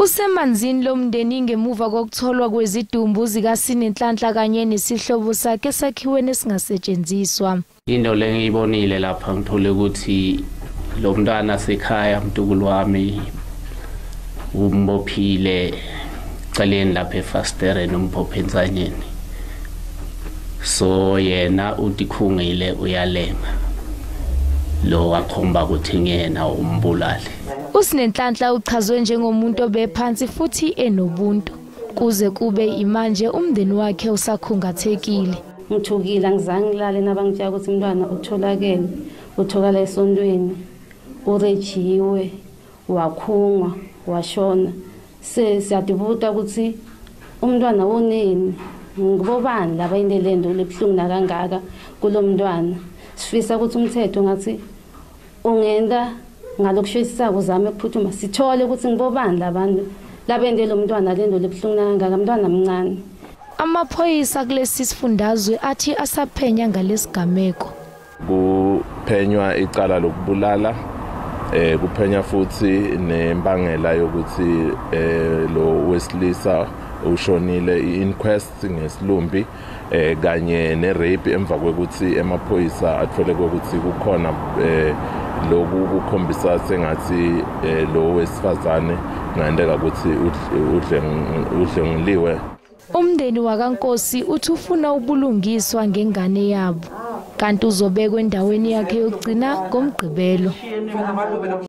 Usemanzini lomndeni ngemuva kokutholwa kwezidumbu zikaSinenhlanhla kanye nesihlobo sakhe esakhiweni esingasetshenziswa. Into le ngiyibonile lapha, ngithole ukuthi lo mntwana sekhaya mntukulu wami umbophile celeni lapha efasitereni, umbophe entsanyeni. So yena utikhungile uyalenga, lo wakhomba ukuthi ngiyena umbulali. USinenhlanhla uchazwe njengomuntu obephansi futhi enobuntu. Kuze kube imanje umndeni wakhe usakhungathekile. Ngithukile, angizange ngilale nabangitshela ukuthi umntwana utholakele, utholakala esontweni, urejiwe, wakhungwa, washona. Siyadibuta ukuthi umntwana woneni, ngibobani laba indelendo lebuhlungu nakangaka kulo mntwana. Sifisa ukuthi umthetho ngathi ungenda ngalokushesisa uzame ukuphuthuma sithole ukuthi ngibobani labantu labende lo mntwana lento lebuhlungu nakangaka, mntwana mncane. Amaphoyisa kulesi sifundazwe athi asaphenya ngalesigameko. Kuphenywa icala lokubulala, kuphenya futhi nembangela yokuthi lo wesilisa ushonile, i-inquest ngesilumbi, kanye ne-rape emva kwekuthi emaphoyisa athole ukuthi kukhona loku kukhombisa sengathi lo wesifazane kungenteka ukuthi udlenguliwe. Umndeni wakaNkosi uthi ufuna ubulungiswa ngengane yabo, kanti uzobekwa endaweni yakhe yokugcina ngoMgqibelo.